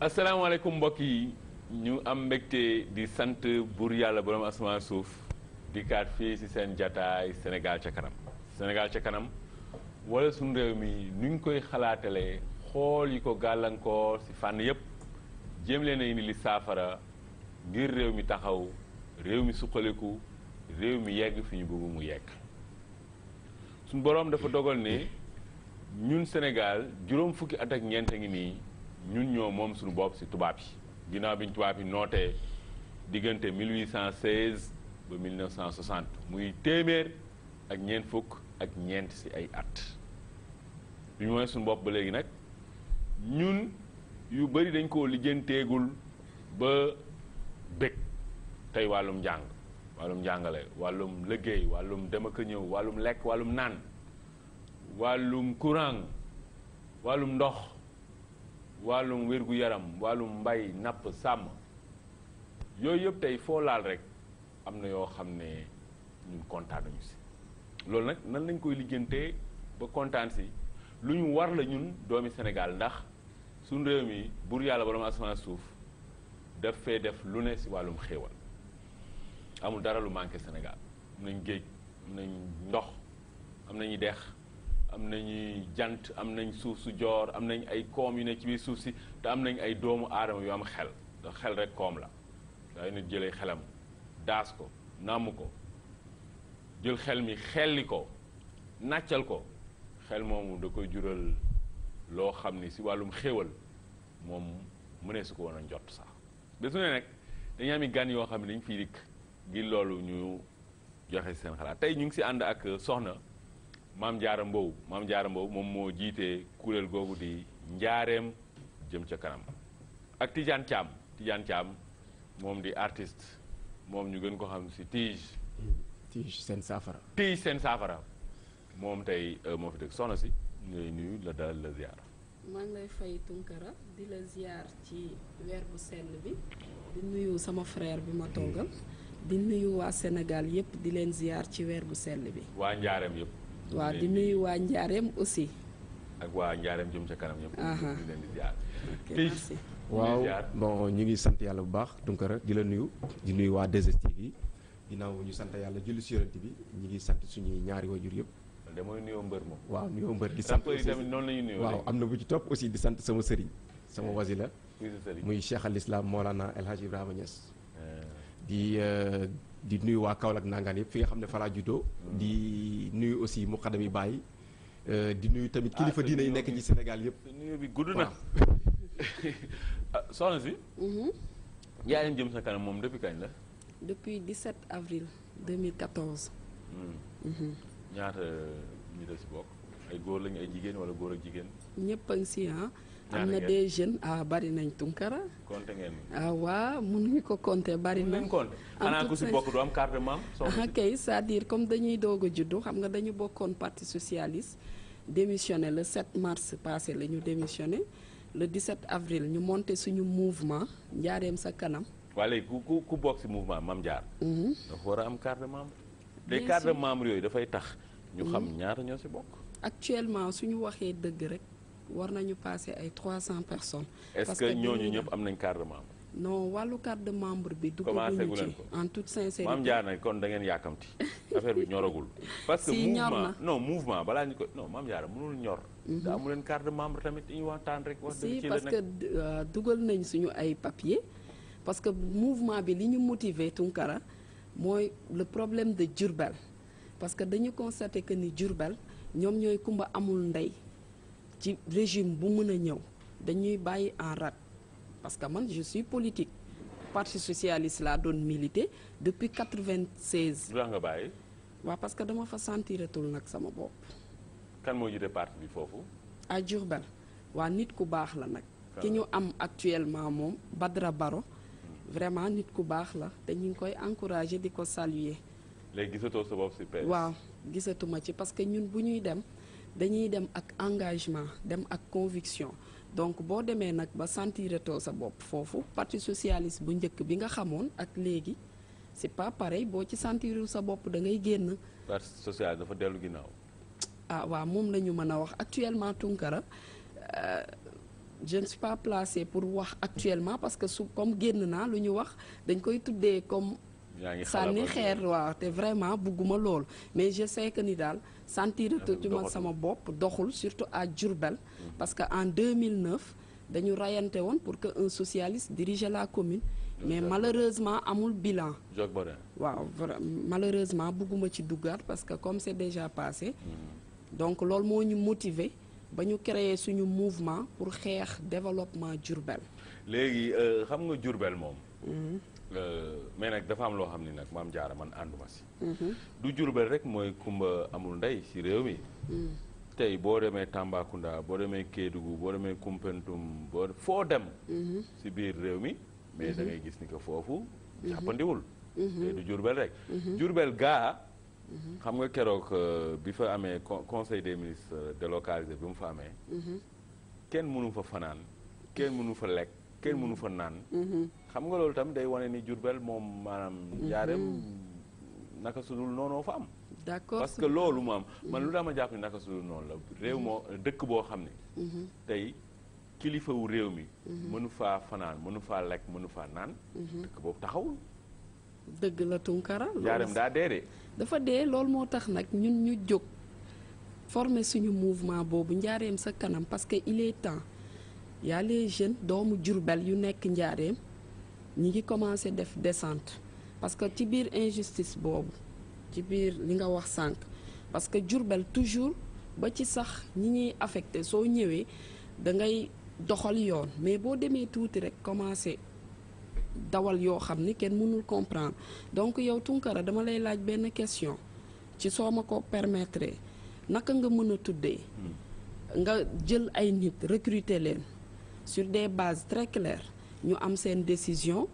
asalaamaaleykum mbokk yi ñu am mbégte di sant buur yàlla borom asamaan suuf di kaat fii ci seen jataay Sénégal ca kanam Sénégal ca kanam wala suñu réew mi nuñ koy xalaatalee xool yi ko gàllankoor ci fànn yépp jéem leen a indi li saafara ngir réew mi taxaw réew mi suqaliku réew mi yegg fi ñu bëgg mu yegg suñu boroom dafa dogal ne ñun Sénégal juróom fukki at ak ñeent a ngi nii ñun ñoo moom suñu bopp ci tubaab yi ginnaaw bi ñu tubaab yi nootee diggante 1816 ba 1960 muy téeméer ak ñeent fukk ak ñeent ci ay at bi ñu mooy suñu bopp ba léegi nag ñun yu bari dañ koo lijjanteegul ba bëgg tey wàllum njàng wàllum njàngale wàllum liggéey wàllum dem ak ñëw wàllum lekk wàllum naan wàllum courant wàllum ndox wàllum wér-gu-yaram wàllum mbay napp sàmm yooyu yëpp tey foo laal rek am na yoo xam ne ñun kontaan nañu si loolu nag nan lañ koy lijjantee ba kontaan si lu ñu war la ñun doomi Sénégal ndax suñu réew mi buur yàlla borom asamaan suuf daf fee def lu ne si wàllum xéewal amul dara lu manqué Sénégal am nañ géej am nañ ndox am nañu dex am nañuy jant am nañ suuf su joor am nañ ay koom yu ne ci biir suuf si te am nañ ay doomu aadama yu am xel ndax xel rek koom la day nit jëlee xelam daas ko nàmm ko jël xel mi xelli ko nàccal ko xel moomu da koy jural loo xam ni si wàllum xéewal moom mënee su ko woon a njott sax bésu ne nag dañu am gan yoo xam ne dañ fiy dikk ngir loolu ñu joxe seen xalaat tey ñu ngi si ànd ak soxna Maam Jaara Mbow Maam Jaara Mbow moom moo jiite kuréel googu di njaareem jëm ca kanam ak Tidiane Thiam moom di artiste moom ñu gën ko xam si Tige seen saafara moom tey moo fi dëkk soxna si ñu lay nuyu la dalal la ziar. maa ngi lay fay Tunkara di la ziar ci weer bu sell bi di nuyu sama frère bi ma toogal di nuyu waa Sénégal yépp di leen ziar ci weer bu sell bi waa njaareem yépp waaw di nuyu waa njaareem aussi ak waa njaareem jëm ca kanam yépp di leen di ziar merci waaw bon ñu ngi sant yàlla bu baax Tunkara di la nuyu di nuyu waa 2STV ginnaaw ñu sant yàlla julli si yonent bi ñu ngi sant suñuy ñaari wajur yëpp de mooy nuyoo mbër moom waaw nuyoo mbër di sant aussi tamit noonu la ñuy nuyoo waaw am na bu ci topp aussi di sant sama sëriñ sama wasila muy Cheikh al Islam Mawlana El Hadj Ibrahima Niass di nuyu waa Kaolack nangaan yëpp fi nga xam ne fa laa juddoo di nuyu aussi muqaddam yi bàyyi di nuyu tamit kilifa diine yi nekk ci Sénégal yëpp nuyu bi gudd na soxna si njaareem jëm sa kanam moom depuis kañ la depuis 17 avril 2014 ñaata ñi da si bokk ay góor lañu ay jigéen wala góor ak jigéen ñëpp a ngi si am na des jeunes bari nañ Tunkara compté ngeen waaw mënuñu ko compté bari na xanaa ku si bokk du am carte de membre kay c'est-à-dire comme dañuy doog a juddu xam nga dañu bokkoon parti socialiste démissionné le 7 mars passé la ñu démissionné le 17 avril ñu monté suñu mouvement njaareem sa kanam waa léegi ku bokk si mouvement Mame Diarra dafa war a am carte de membre les cartes de membre yooyu dafay tax ñu xam ñaata ñoo si bokk actuellement suñu waxee dëgg rek war nañu passer ay 300 personnes. est-ce que ñooñu ñëpp am nañ carte de membre. non wàllu carte de membre bi. duggaguñu ci en toute sincérité. Mame Diarra nag kon da ngeen yàkkamti affaire bi ñoragul. parce que mouvement balaa ñu ko non Mame Diarra mënul ñor. daa amu leen carte de membre tamit dañuy waxtaan rek. wax dëgg ci la parce que dugal nañ suñu ay papier parce que mouvement bi li ñu motiver Tunkara mooy le problème de Diourbel parce que dañu constaté que ni Diourbel ñoom ñooy kumba amul ndey. ci régime bu mën a ñëw dañuy bàyyi en rade parce que man je suis politique parti socialiste laa doon militer depuis 96. lu tax nga bàyyi. waaw parce que dama fa sentiratul nag sama bopp. kan moo jiite parti bi foofu. à Diourbel waa nit ku baax la nag. ki ñu am actuellement moom Badra Baro vraiment nit ku baax la te ñu ngi koy encourager di ko saluer. léegi gisatoo sa bopp si PS. waaw gisatuma ci parce que ñun bu ñuy dem. dañuy dem ak engagement dem ak conviction donc boo demee nag ba sentiratoo sa bopp foofu parti socialiste bu njëkk bi nga xamoon ak léegi c'est pas pareil boo ci sentirul sa bopp da ngay génn. parti socialiste dafa dellu ginnaaw. waaw moom la ñu mën a wax actuellement Tunkara je ne suis pas placée pour wax actuellement parce que su comme génn naa lu ñu wax dañ koy tuddee comme sànni xeer waaw te vraiment bugguma loolu mais je sais que ni daal sentiratuma sama bopp doxul surtout à Diourbel parce que en 2009 dañu rayante woon pour que un socialiste dirige la commune mais malheureusement amul bilan waaw malheureusement bugguma ci duggaat parce que comme c'est déjà passé donc loolu moo ñu motiver ba ñu créer suñu mouvement pour xeex développement Diourbel léegi xam nga Diourbel moom mais nag dafa am loo xam ni nag Mame Diarra man ànduma si du Diourbel rek mooy kumba amul ndey si réew mi tey boo demee Tambacounda boo demee Kédougou boo demee Koumpentoum foo dem si biir réew mi mais da ngay gis ni que foofu jàppandiwul tey du Diourbel rek Diourbel gaa xam nga keroog bi fa amee conseil des ministres délocalisé bi mu fa amee kenn mënu fa fanaan kenn mënu fa lekk kenn mënu fa naan xam nga loolu tam day wane ni Diourbel moom maanaam njaareem naka sudul noonu fa am d'accord parce que loolu moom man lu daa ma jàpp ni naka sudul noonu la réew moo dëkk boo xam ne tey kilifa wu réew mi mënu faa fanaan mënu faa lekk mënu faa naan dëkk boobu taxawul dëgg la Tunkara njaareem daa dee de dafa dee loolu moo tax nag ñun ñu jóg former suñu mouvement boobu njaareem sa kanam parce que il est temps y a les jeunes doomu Diourbel yu nekk njaareem ñi ngi commencé def descente parce que ci biir injustice boobu ci biir li nga wax sànq parce que Diourbel toujours ba ci sax ñi ñuy affecté soo ñëwee da ngay doxal yoon mais boo demee tuuti rek commencé dawal yoo xam ni kenn mënul comprendre donc yow Tunkara dama lay laaj benn question ci soo ma ko permettre naka nga mën a tuddee nga jël ay nit recruter leen sur des bases très claires ñu am seen décision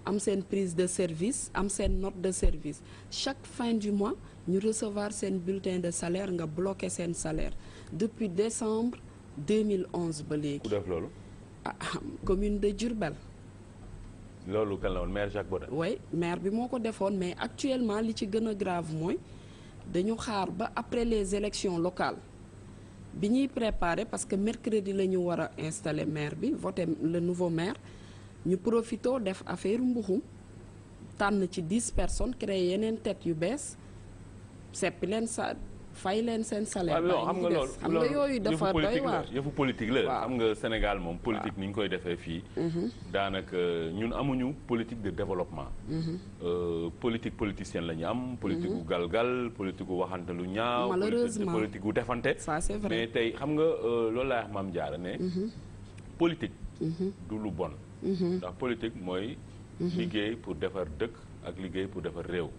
am seen prise de service am seen note de service chaque fin du mois ñu recevoir seen bulletin de salaire nga bloqué seen salaire depuis décembre 2011 ba léegi. ku def loolu. commune de Diourbel. loolu kan la woon maire Jacques Bodin. oui maire bi moo ko defoon mais actuellement li ci gën a grave mooy dañu xaar ba après les élections locales bi ñuy préparer parce que mercredi la ñu war a installer maire bi voter le nouveau maire ñu profito def affaire mbuxum tànn ci 10 personnes créer yeneen tête yu bees seppi leen sa fay leen seen salaire. waaw xam nga loolu xam nga yooyu dafa doy waar yëfu politique la xam nga Sénégal moom politique ni ñu koy defee fii. daanaka ñun amuñu politique de développement. politique politicienne la ñu am. politique gu galgal politique gu waxante lu ñaaw. malheureusement politique gu defante. ça c'est vrai mais tey xam nga loolu laa wax Mame Diarra ne. politique. du lu bon. ndax politique mooy. liggéey pour defar dëkk ak liggéey pour defar réew.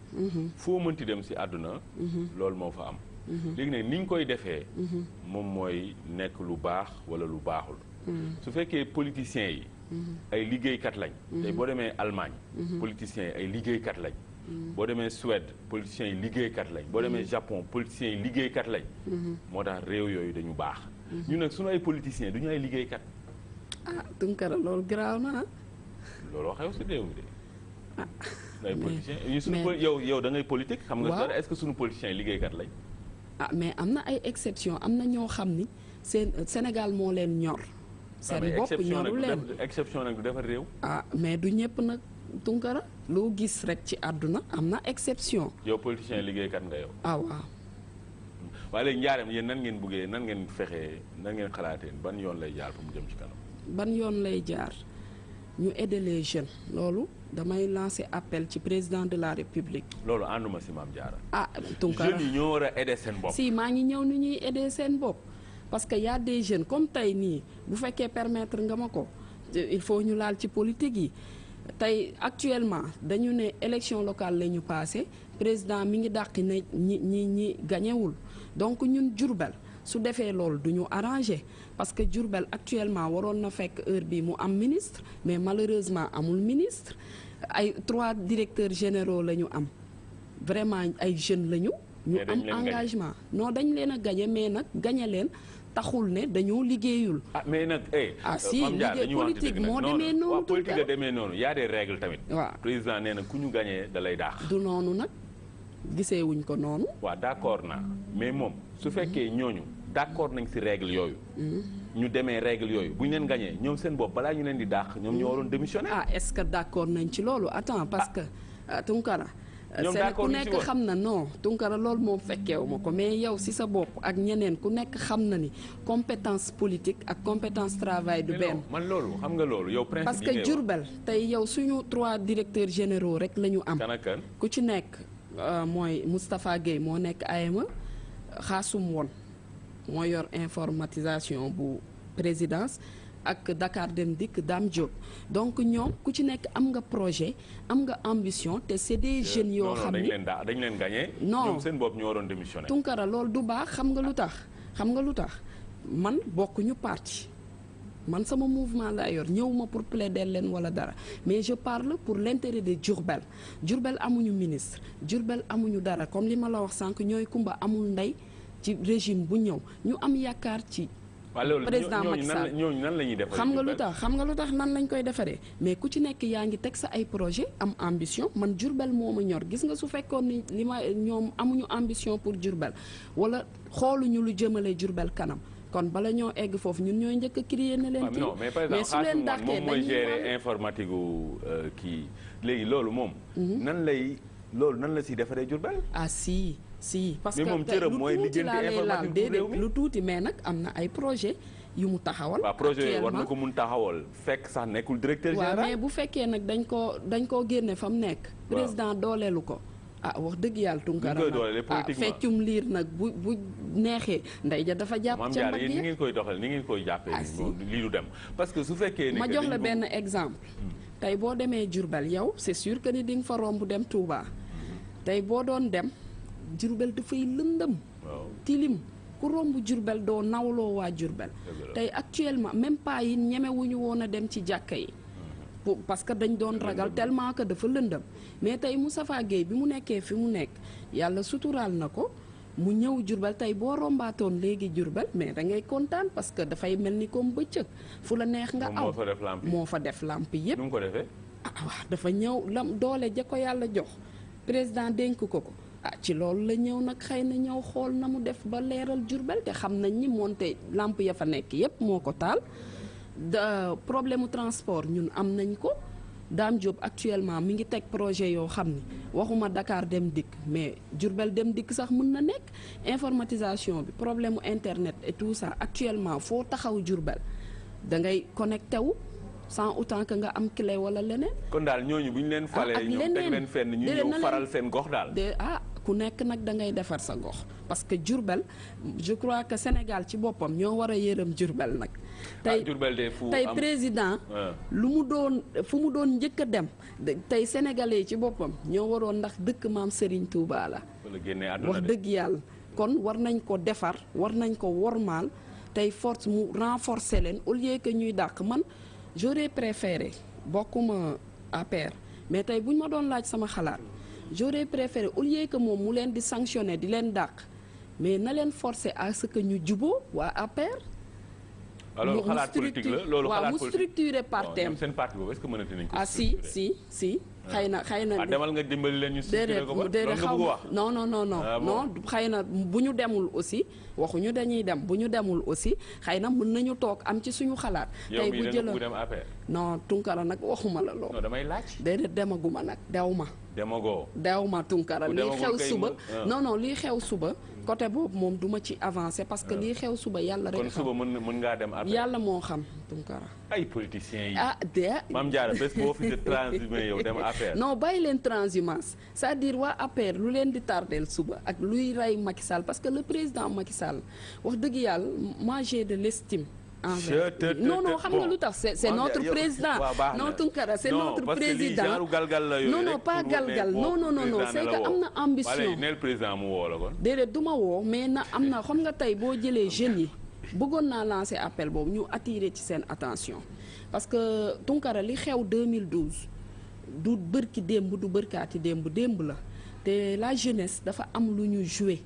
foo mënti dem ci àdduna. loolu moo fa am. léegi nag ni ñu koy defee moom mooy nekk lu baax wala lu baaxul su fekkee politiciens yi ay liggéeykat lañ tey boo demee Allemagne politiciens yi ay liggéeykat lañ boo demee Suède politiciens yi liggéeykat lañ boo demee Japon politiciens yi liggéeykat lañ moo tax réew yooyu dañu baax ñun nag suñu ay politiciens du ñu ay liggéeykat Tunkara loolu garaaw na loolu xew si réew mi de ay politiciens ñu suñu yow da ngay politique xam nga dara est-ce que suñu politiciens yi liggéeykat lañ mais am na ay exception am na ñoo xam ni seen Sénégal moo leen ñor. seen bopp ñoru leen exception nag du defar réew. mais du ñëpp nag Tunkara loo gis rek ci àdduna am na exception. yow politicien liggéeykat nga yow. waaw. waaye léegi njaareem yéen nan ngeen buggee nan ngeen fexee nan ngeen xalaateen ban yoon lay jaar pour mu jëm ci kanam. ban yoon lay jaar ñu aider les jeunes loolu. damay lancer appel ci président de la république. loolu ànduma si Mame Diarra. Tunkara jeunes yi ñoo war a aider seen bopp. si maa ngi ñëw ni ñuy aider seen bopp parce que y a des jeunes comme tey nii bu fekkee permettre nga ma ko il faut ñu laal ci politique yi tey actuellement dañu ne élection locale la ñu passé président mi ngi dàq ne ñi gañewul donc ñun Diourbel su defee loolu du ñu arrangé parce que Diourbel actuellement waroon na fekk heure bi mu am ministre mais malheureusement amul ministre ay 3 directeurs généraux la ñu am vraiment ay jeunes la ñu am engagement non dañ leen a gañe mais nag gañe leen taxul ne dañoo liggéeyul mais nag si liggéey politique moo demee noonu politique la demee noonu y a des règles tamit waaw président nee na ku ñu gañee da lay daax du noonu nag gisee wuñ ko noonu waaw d'accord naa mais moom su fekkee ñooñu d'accord nañ ci règle yooyu ñu demee règle yooyu bu ñu leen gagné ñoom seen bopp balaa ñu leen di dàq ñoom ñoo waroon démissionner. ah est-ce que d'accord nañ ci loolu attends parce que Tunkara. ñoom d'accord ku nekk xam na non Tunkara loolu moom fekkeewu ma ko mais yow si sa bopp ak ñeneen ku nekk xam na ni compétence politique ak compétence travail du benn. man loolu xam nga loolu yow principe parce que Diourbel tey yow suñu 3 directeurs généraux rek la ñu am. ku ci nekk mooy Moustapha Guèye moo nekk AME Xaasum Won moo yor informatisation bu présidence ak Dakar Dem Dikk Dame Diop donc ñoom ku ci nekk am nga projet am nga ambition te c'est des jeunes yoo xam ni dañ leen gagné. non ñoom seen bopp ñoo waroon démissionner. Tunkara loolu du baax xam nga lu tax man bokkuñu parti man sama mouvement laa yor ñëwuma pour plaider leen wala dara mais je parle pour l'intérêt de Diourbel Diourbel amuñu ministre Diourbel amuñu dara comme li ma la wax sànq ñooy kumba amul ndey ci régime bu ñëw ñu am yaakaar ci président Macky Sall ñooñu nan la ñuy defaree xam nga lu tax nan lañ koy defaree mais ku ci nekk yaa ngi teg sa ay projet am ambition man Diourbel moo ma ñor gis nga su fekkoon ni li ma ñoom amuñu ambition pour Diourbel wala xooluñu lu jëmale Diourbel kanam kon bala ñoo egg foofu ñun ñooy njëkk a crier na leen. non mais par exemple su leen dàqee moom mooy gérer informatique gu kii léegi loolu moom. nan la siy defaree Diourbel. ah si. parce que moom cëram mooy lijjanti informatique bu réew mi lu tuuti mais nag am na ay projet yu mu taxawal. waaw projet war na ko mun taxawal fekk sax nekkul directeur général. waaw mais bu fekkee nag dañ koo génne fa mu nekk. président dooleelu ko. wax dëgg yàlla Tunkara nag feccum liir nag bu neexee ndey ja dafa jàpp ca mag yi ni ngeen koy doxal ni ngeen koy jàppee lii du dem parce que su fekkee ma jox la benn exemple tey boo demee Diourbel yow c'est sûr que ni di nga fa romb dem Touba tey boo doon dem Diourbel dafay lëndëm tilim ku romb Diourbel doo nawloo waa Diourbel tey actuellement même pas yi ñemewuñu woon a dem ci jàkka yi parce que dañ doon ragal tellement que dafa lëndëm mais tey Moustapha Guèye bi mu nekkee fi mu nekk yàlla suturaal na ko mu ñëw Diourbel tey boo rombaatoon léegi Diourbel mais da ngay kontaan parce que dafay mel ni comme bëccëg fu la neex nga aw moo fa def lamp yépp nu mu ko defee waaw dafa ñëw doole ja ko yàlla jox président dénk ko ci loolu la ñëw nag xëy na ñëw xool na mu def ba leeral Diourbel te xam nañ ni moonte lamp ya fa nekk yépp moo ko taal problème mu transport ñun am nañ ko Dame Diop actuellement mi ngi teg projet yoo xam ni waxuma Dakar Dem Dikk mais Diourbel Dem Dikk sax mën na nekk informatisation bi problème mu internet et tout ça actuellement foo taxaw Diourbel da ngay connecté wu sans autant que nga am clé wala leneen. kon daal ñooñu bu ñu leen falee ñoom teg leen fenn ñu ñëw faral seen gox daal. ku nekk nag da ngay defar sa gox parce que Diourbel je crois que Sénégal ci boppam ñoo war a yërëm Diourbel nag. tey président. fu mu doon njëkk a dem tey sénégalais ci boppam ñoo waroon ndax dëkk maam Serigne Touba la. wax dëgg yàlla kon war nañ ko defar war nañ ko wormaal tey force mu renforcer leen au lieu que ñuy dàq man j'aurais préféré bokkuma APR mais tey bu ñu ma doon laaj sama xalaat. j'aurais préféré au lieu que moom mu leen di sanctionner di leen dàq mais na leen forcer à ce que ñu juboo waa APR. loolu xalaat politique la loolu xalaat politique mu structuré par thème. seen parti boobu est-ce que mënati nañ ko si. xëy na demal nga dimbali leen ñu structuré ko ba loolu nga bëgg wax non xëy na bu ñu demul aussi waxuñu dañuy dem bu ñu demul aussi xëy na mën nañu toog am ci suñu xalaat. tey bu jëloon yow dem APR. non Tunkara nag waxuma la loolu. non damay laaj. déedéet demaguma nag dew ma Tunkara lii xew suba non lii xew suba côté boobu moom duma ci avancer parce que lii xew suba yàlla rek. kon suba mën ngaa dem APR. yàlla moo xam Tunkara. ay politiciens yi. de Mame Diarra bés boo fi de transhumé yow dem APR. non bàyyi leen transhumance c'est-à-dire waa APR lu leen di tardeel suba ak luy rey Macky Sall parce que le président Macky Sall wax dëgg yàlla moi j'ai de l'estime non xam nga lu tax c'est notre président non Tunkara c'est notre président non pas galgal non c'est que am na ambition président mu woo la kon déedéet du ma woo mais na am na xam nga tey boo jëlee jeunes yi bëggoon naa lancer appel boobu ñu attirer ci seen attention parce que Tunkara li xew 2012 du bërki démb du bërkaati démb la te la jeunesse dafa am lu ñu jouer